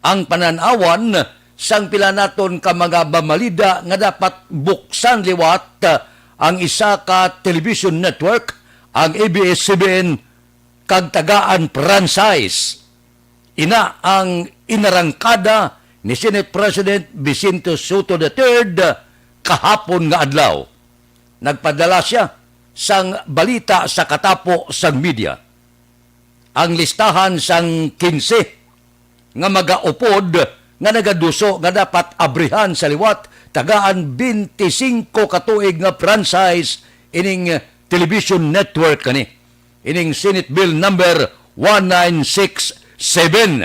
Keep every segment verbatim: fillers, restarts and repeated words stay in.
ang panan-awan sang pila naton ka mga mamalida nga dapat buksan liwat ang isa ka television network, ang A B S C B N, kag tagaan franchise. Ina ang inarangkada ni Senate President Vicente Sotto the third kahapon nga adlaw. Nagpadala sia sang balita sa katapo sang media. Ang listahan sang kinse nga magaupod nga nagaduso nga dapat abrihan sa liwat, tagaan twenty-five ka tuig nga franchise ining television network kani, ining Senate Bill number one nine six seven.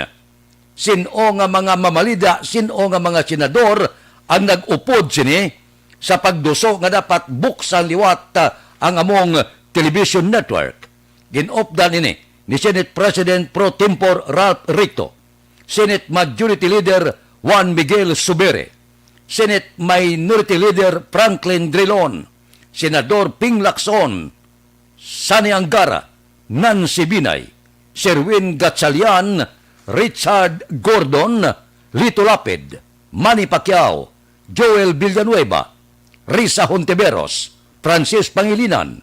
Sin-o nga mga mamalida, sin-o nga mga senador ang nag-upod sini sa pagduso nga dapat buksan liwat, ah, ang among television network? Gin-updan ini ni Senate President Pro Tempore Ralph Ricto, Senate Majority Leader Juan Miguel Zubiri, Senate Minority Leader Franklin Drilon, Senador Ping Lacson, Sonny Angara, Nancy Binay, Sherwin Gatchalian, Richard Gordon, Lito Lapid, Manny Pacquiao, Joel Villanueva, Risa Hontiveros, Francis Pangilinan,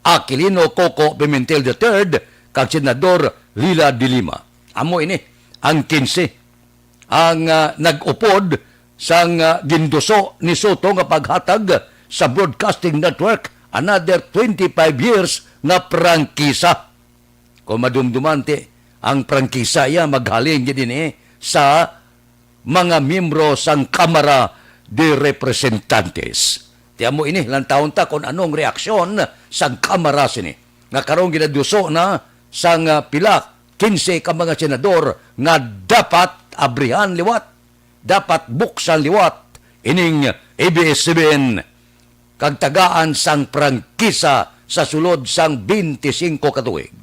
Aquilino Coco Pimentel the third, kag Senador Leila de Lima. Amo ini ang kinse ang, ah, nag-upod sang, ah, ginduso ni Sotto nga paghatag sa broadcasting network another twenty-five years nga prangkisa. Kung madumduman ti, ang prangkisa iya maghalin gid ini sa mga miyembro sang Kamara de Representantes. Ti amo ini, lantawon ta kon anong reaksyon sang Kamara sini, nga karong ginaduso na sang, ah, pila, kinse ka mga senador nga dapat abrihan liwat, dapat buksan liwat ining A B S C B N kag tagaan sang prangkisa sa sulod sang twenty-five ka tuig.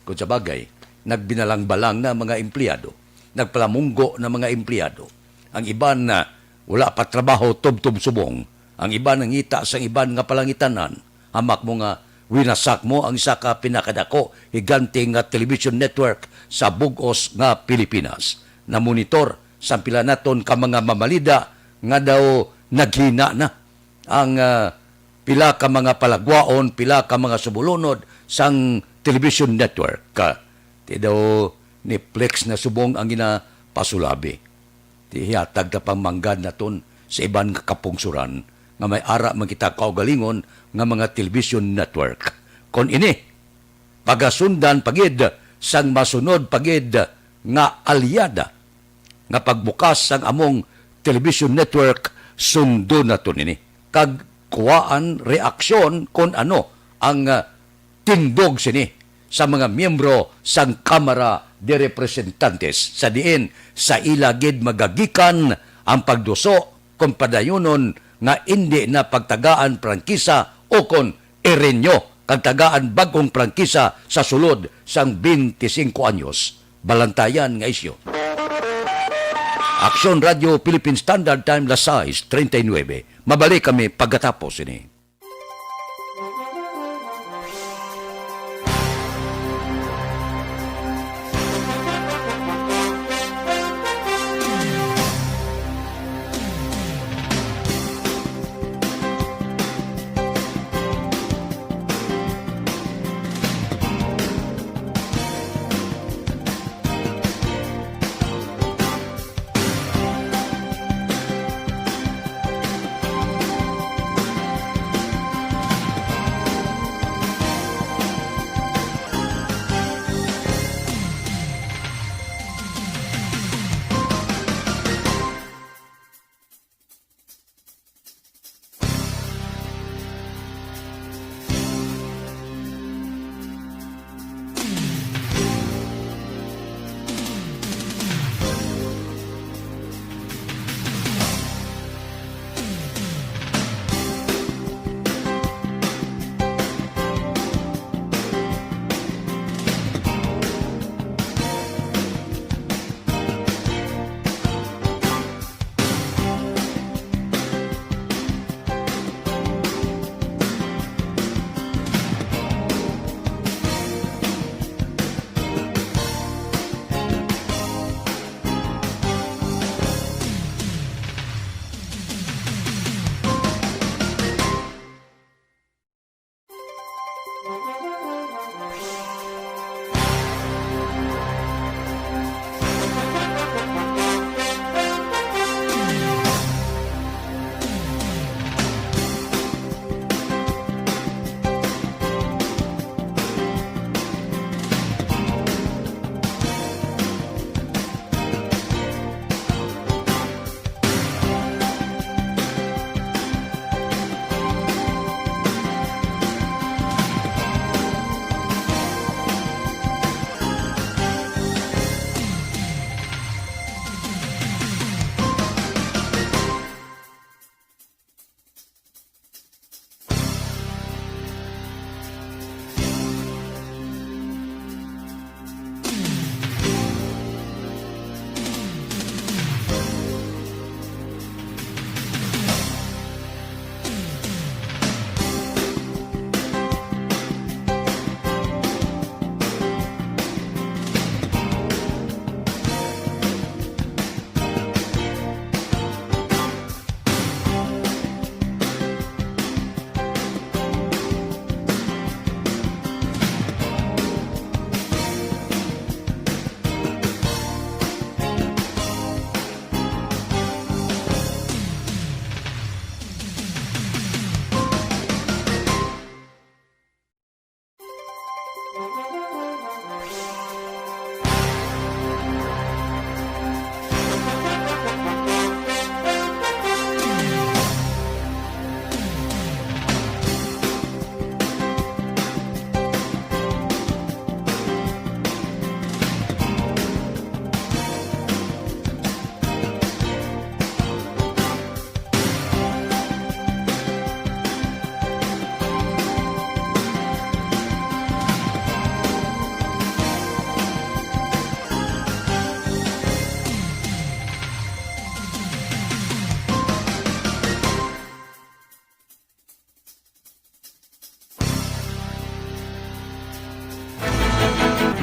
Kon sa bagay, nagbinalang-balang na mga empleyado, nagpalamunggo na mga empleyado. Ang iban na wala pa trabaho tubtob subong, ang iban nangita sang iban nga palangitan-an. Hamak mo nga winasak mo ang isa ka pinakadako, higante nga television network sa bug-os nga Pilipinas. Namonitor sang pila naton ka mga mamalida nga daw naghina na ang, ah, pila ka mga palagwaon, pila ka mga sumulunod sang television network. Ah, ti daw ni Flex na subong ang ginapasulabi. Ti hiatag ta pang manggad naton sa iban nga kapungsuran nga may ara man kita kaugalingon nga mga television network. Kon ini, pagasundan pa gid sang masunod pa gid nga alyada nga pagbukas sang among television network, sundon naton ini kag kuhaan reaksyon kon ano ang, ah, tindog sini sa mga miyembro sang Kamara de Representantes, sa diin sa ila gid magagikan ang pagduso kon padayunon nga indi na pagtagaan prangkisa o kon i-renew kag tagaan bag-ong prangkisa sa sulod sang twenty-five anyos. Balantayan nga isyu. Aksyon Radio Philippine Standard Time, las sais treinta y nueve. Mabalik kami pagkatapos ini.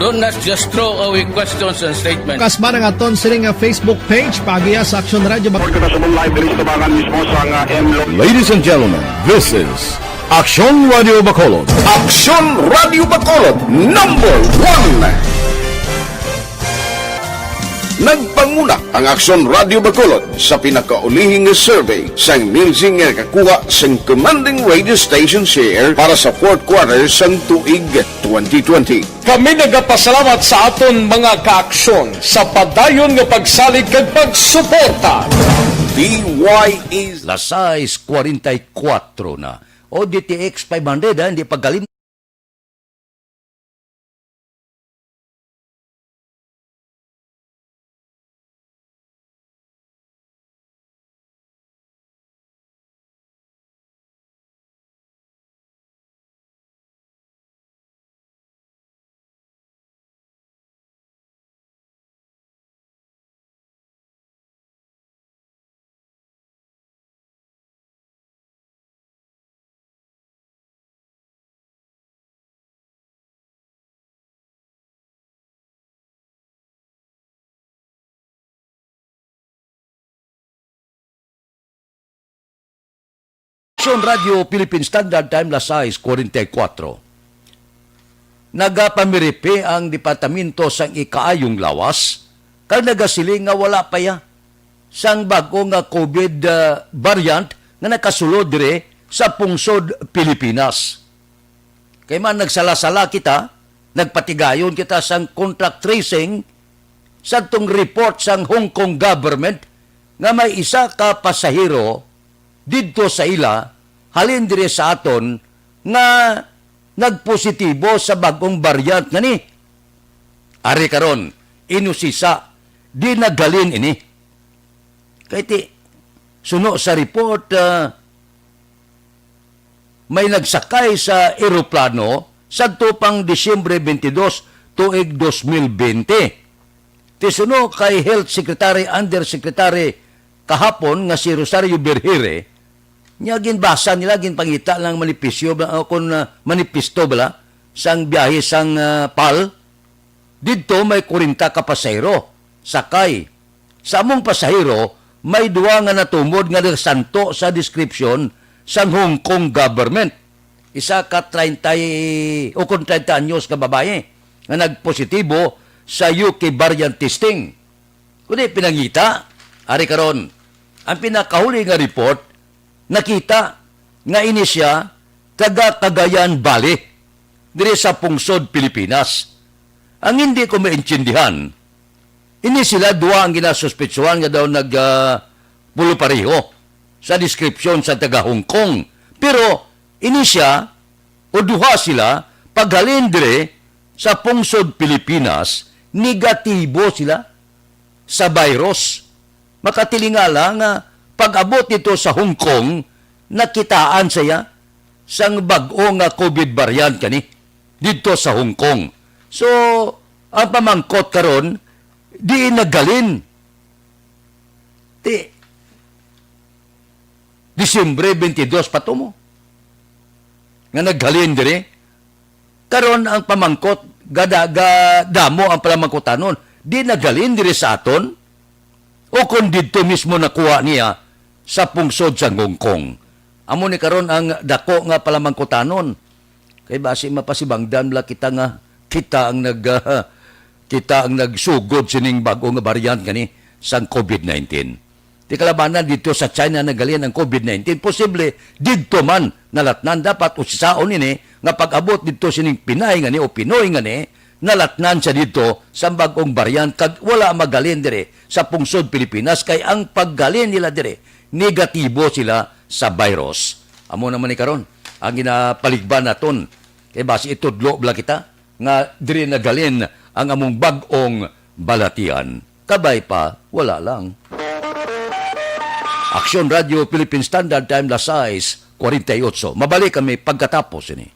Don't not just throw away questions and statements. Kasba na nga ton sining nga Facebook page, paagiha sa Aksyon Radio Bak- Report ko na sa mong live diri sa tabangan mismo sa nga M Lo- Ladies and gentlemen, this is Aksyon Radio Bacolod. Aksyon Radio Bacolod, number one. Nagpanguna ang Aksyon Radio Bacolod sa pinakaulihing nga survey sang Nielsen nga nakakuha sang commanding radio station share para sa fourth quarter sang tuig twenty twenty. Kami nagapasalamat sa aton mga kaaksyon sa padayon nga pagsalig kag pagsuporta. D Y E. Las sais kuwarenta y kuwatro na. O D T X five hundred, ha, hindi pagkalim- Aksyon Radio Philippine Standard Time, las sais kuwarenta y kuwatro. Nagapamiripi ang Departamento sang Ikaayong Lawas kag nagasiling nga wala pa ya sang bag-o nga COVID, ah, variant nga nakasulod diri sa pungsod Pilipinas. Kay man nagsala-sala kita, nagpatigayon kita sang contact tracing sadtong report sang Hong Kong government nga may isa ka pasahero didto sa ila halin diri sa aton nga nagpositibo sa bag-ong variant nga ni. Ari karon, inusisa, di naghalin ini. Kay ti, suno sa report, ah, may nagsakay sa eroplano sadto pang Disyembre twenty-two, tuig dos mil bente. Ti suno kay Health Secretary, Undersecretary kahapon nga si Rosario Berhire, niya ginbasa nila, ginpangita lang manipisyo ba, o kun, ah, manifesto bala sang biyahe sang, ah, pal. Didto may kwarenta ka pasahero sakay. Sa among pasahero, may duha nga natumod nga nagsanto sa description sang Hong Kong government. Isa ka treinta y-, o kon treinta anyos nga babayi nga nagpositibo sa U K variant testing. Kundi pinangita, ari karon, ang pinakahuli nga report, nakita nga ini sia taga Cagayan Valley, diri sa pungsod Pilipinas. Ang hindi ko maintindihan, ini sila duha ang ginasuspetsuhan nga daw nag, ah, pulupareho sa description sa taga Hong Kong. Pero ini sia o duha sila paghalin dire sa pungsod Pilipinas, negatibo sila sa virus. Makatilingala nga pag-abot dito sa Hong Kong, nakitaan siya sang bag-o nga COVID variant kani dito sa Hong Kong. So, ang pamangkot karon, di naghalin. Ti, Disyembre twenty-two pa to mo nga naghalin diri. Karon ang pamangkot, gada-, ga-, damo ang palamangkutanon. Di naghalin diri sa aton? O kung didto mismo nakuha niya sa pungsod sa Hong Kong? Amo ni karon ang dako nga palamangkutanon. Kay basi mapasibangdan la kita nga kita ang nag-, ah, kita ang nagsugod sining bag-o nga variant gani sang COVID nineteen. Di kalabanan dito sa China naghalin ang COVID nineteen. Posible didto man nalatnan. Dapat usisaon ini nga pag-abot dito sining Pinay ngani o Pinoy ngani, nalatnan siya dito sa bag-ong variant kag wala maghalin dire sa pungsod Pilipinas kay ang paghalin nila dire negatibo sila sa virus. Amo naman ni karon ang ginapaligban naton. Kay basi itudlo bala kita nga diri naghalin ang among bag-ong balatian. Kabay pa, wala lang. Aksyon Radio Philippine Standard Time, las sais kuwarenta y ocho. Mabalik kami pagkatapos ini.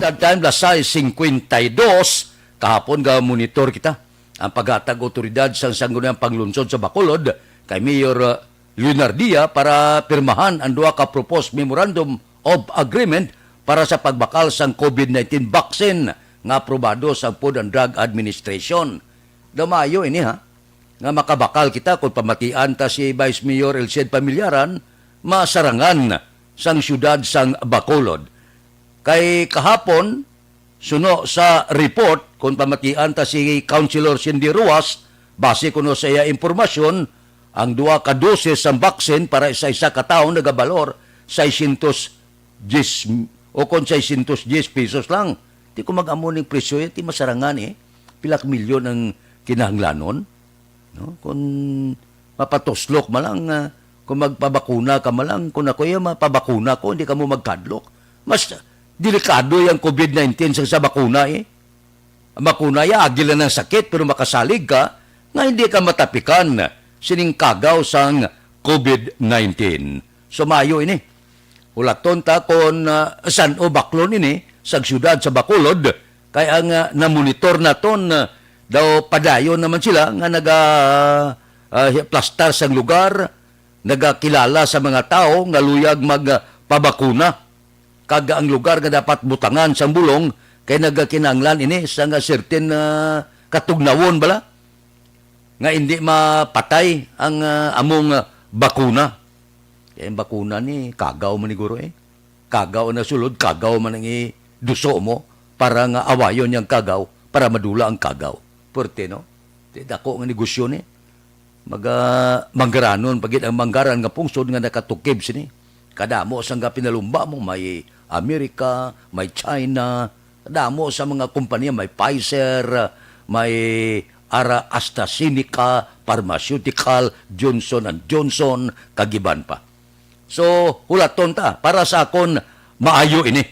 That time, las sais singkwenta y dos, kahapon ga monitor kita ang paghatag otoridad sang Sangguniang Paglunsod sa Bacolod kay Mayor, uh, Leonardia para pirmahan ang duha ka proposed memorandum of agreement para sa pagbakal sang covid nineteen vaccine nga aprobado sa Food and Drug Administration. Daw maayo ini, ha, nga makabakal kita kung pamatian ta si Vice Mayor Elced Pamillaran, masarangan sang siyudad sang Bacolod. Kay kahapon, suno sa report, kung pamatian ta si Councilor Cindy Ruas, base kuno sa iya impormasyon, ang duha ka dosis sang vaccine para sa isa ka tawo nagabalor seiscientos diyes o kon seiscientos diyes pesos lang. Di ko mag-amo ning presyo, eh, di masarangan, eh. Pila ka milyon ang kinahanglanon, no? Kung mapatuslok man lang, ah, kung magpabakuna ka man lang, kung ako iya mapabakuna ko, hindi ka mo magkadlok. Mas delikado yung covid nineteen sa, sa bakuna, eh. Ang bakuna, iya, agi lang ang sakit, pero makasalig ka nga hindi ka matapikan sining kagaw sang covid nineteen. So, maayo ini. Hulaton ta kon, ah, san-o baklon ini sa siyudad sa Bacolod, kay ang, ah, namonitor naton, ah, daw padayon naman sila nga naga, ah, plastar sang lugar, nagakilala sa mga tawo nga luyag magpabakuna, kag ang lugar nga dapat butangan sang bulong kay nagakinahanglan ini sang certain, ah, katugnawon bala nga indi mapatay ang, ah, among, ah, bakuna. Kay ang bakuna ni kagaw man ni guro, eh. Kagaw na sulod, kagaw man ang iduso mo para nga awayon niyang kagaw, para madula ang kagaw. Puwerte, no? Di dako nga negosyo ni. Maga-, manggaranon pa gid ang manggaran nga pungsod nga nakatukib sini. Kadamo sang nga pinalumba mo, may Amerika, may China, kadamo sa mga kompanya, may Pfizer, may ara AstraZeneca, pharmaceutical, Johnson and Johnson, kag iban pa. So, hulaton ta, para sa akon, maayo ini.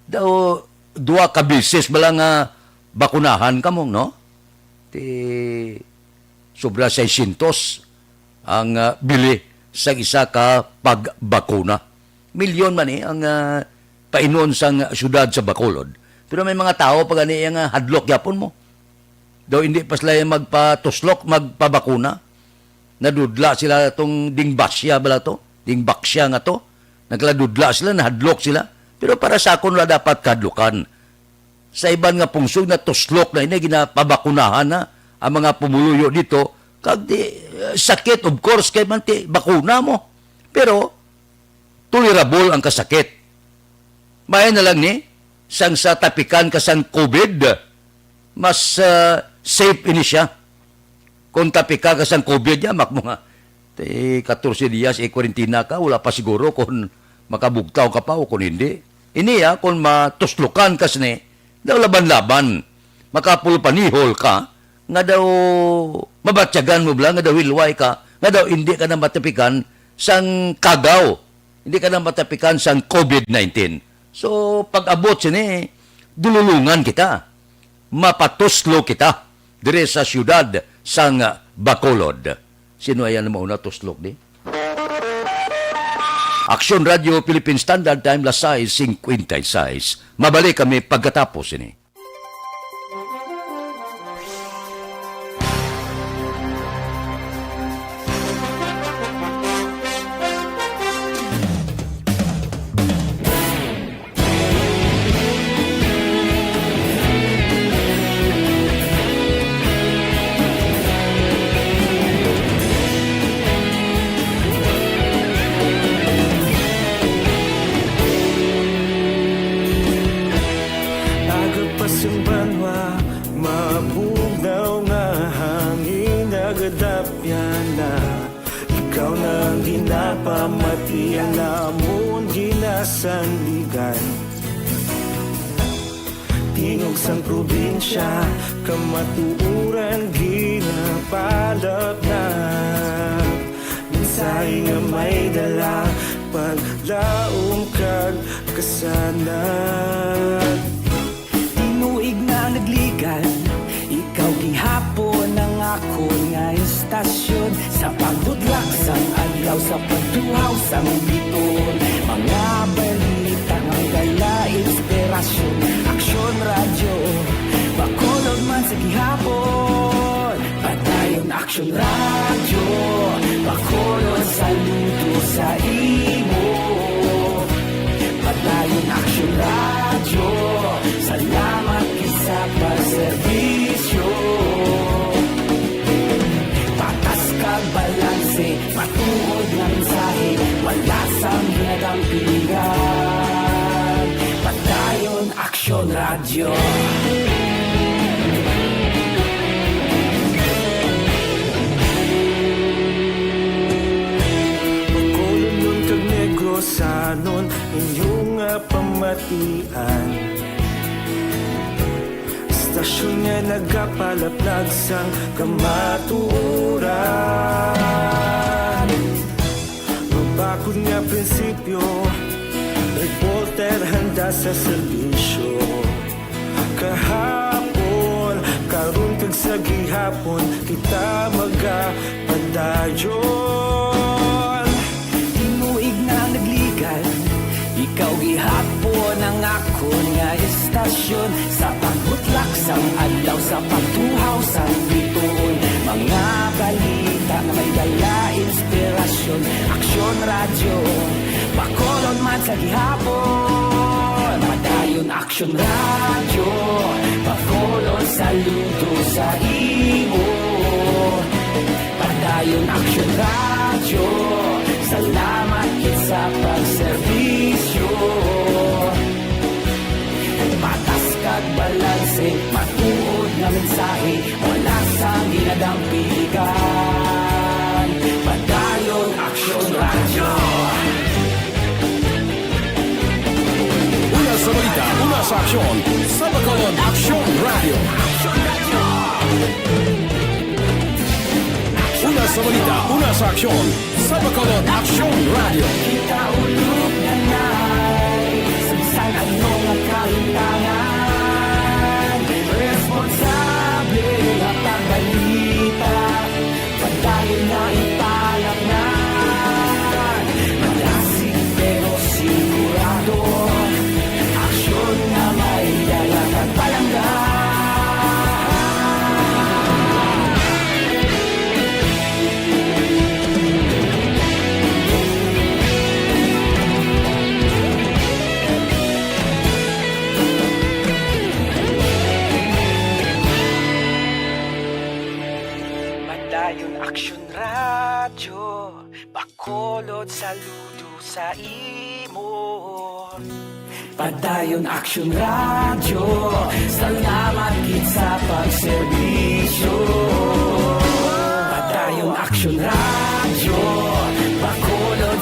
Daw, duha ka beses bala nga bakunahan kamo, no? Ti sobra seiscientos ang, ah, bili sa isa ka pagbakuna. Milyon man, eh, ang, ah, painon sang siyudad sa Bacolod. Pero may mga tawo pa gani nga hadlok gyapon mo. Daw hindi pa sila magpatuslok, magpabakuna. Nadudla sila tong ding basya bala to, ding baksya nga to. Nagladudla sila, nahadlok sila. Pero para sa akon, wala dapat kahadlukan. Sa iban nga pungsod, natuslok na ini, ginapabakunahan na ang mga pumuluyo dito. Kag di, eh, sakit, of course, kay man ti bakuna mo. Pero, tolerable ang kasakit. Maayo na lang ni, sang sa tapikan ka sang covid, mas, ah, safe ini siya. Kung tapika ka sang covid, yamak mo nga, ti, katorse dias, eh, kwarentina ka, wala pa siguro kung makabugtaw ka pa o kung hindi. Ini, ah, kung matuslokan ka sini, daw laban-laban, makapulpanihol ka, nga daw mabatyagan mo bala, nga daw hilway ka, nga daw hindi ka na matapikan sang kagaw, hindi ka na matapikan sang covid nineteen. So, pag-abot sini, dululungan kita, mapatuslo kita diri sa siyudad sang Bacolod. Sino ayan ang mauna tuslok di? Aksyon Radio Philippine Standard Time, las sais cincuenta y seis. Mabalik kami pagkatapos ini. Aga pa sang banwa, mabugnaw nga hangin nagadapyan na. Ikaw na ang ginapamati, ang amon ginasandigan. Tingog sang probinsya, kamatuoran ginapalapnap. Mensahe nga may dala, paglaom kag kasanag. Tinuig na nagligan, ikaw gihapon ang akon nga istasyon. Sa pagbudlak sang adlaw, sa pagtuhaw sang biton, mga balita nga dala inspirasyon. Aksyon Radyo, pakulon, saludo sa imo. Padayon Aksyon Radyo, salamat gid sa pagserbisyo. Patas kag balanse, matuod nga mensahe, wala sang ginadampigan. Padayon Aksyon Radyo. Bacolodnon kag Negrosanon, inyo nga pamatian. Estasyon nga nagapalaplag sang kamatuoran. Mabakod nga prinsipyo, reporter handa sa serbisyo. Kahapon, karon kag sa gihapon, kita magapadayon. Tinuig na nagligan, ikaw gihapon ang akon nga estasyon. Sa pagbutlak sang adlaw, sa pagtuhaw sang bituon, mga balita nga may dala inspirasyon. Aksyon Radyo, Bacolod man sa gihapon. Padayon Aksyon Radyo, Bacolod, saludo sa imo. Padayon Aksyon Radyo, salamat gid sa pagserbisyo. Patas kag balanse, matuod nga mensahe, wala sang ginadampigan. Padayon Aksyon Radyo. Una sa balita, una sa aksyon, sa Bacolod Aksyon Radyo. Una sa balita, una sa aksyon, sa Bacolod Aksyon Radyo. Kita ulog na nay, sa bisan ano nga kahitangan, responsable nga pagbalita, padayon na ipalapnan. Malasig pero sigurado, aksyon nga may dala kag palangga. Padayon Aksyon Radyo, Bacolod, saludo sa imo. Padayon Aksyon Radyo, salamat gid sa pagserbisyo. Padayon Aksyon Radyo, Bacolod.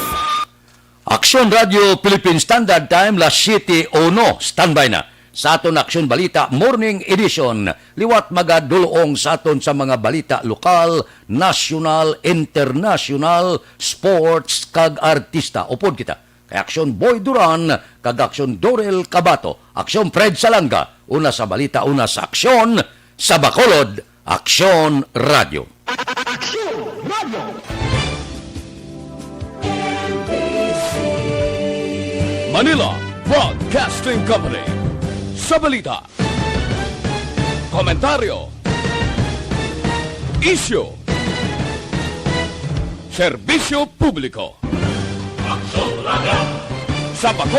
Aksyon Radyo Philippine Standard Time, las siete uno. Standby na sa aton Aksyon Balita Morning Edition. Liwat magadulong sa aton sa mga balita lokal, nasyonal, internasyonal, sports, kag artista. Upod kita kay Aksyon Boy Duran kag Aksyon Dorel Cabato, Aksyon Fred Salanga, una sa balita, una sa aksyon, sa Bacolod, Aksyon Radyo. Aksyon Radyo. Manila Broadcasting Company. Sa balita, komentaryo, isyu, serbisyo publiko. Aksyon Radyo. Sa Bacolod,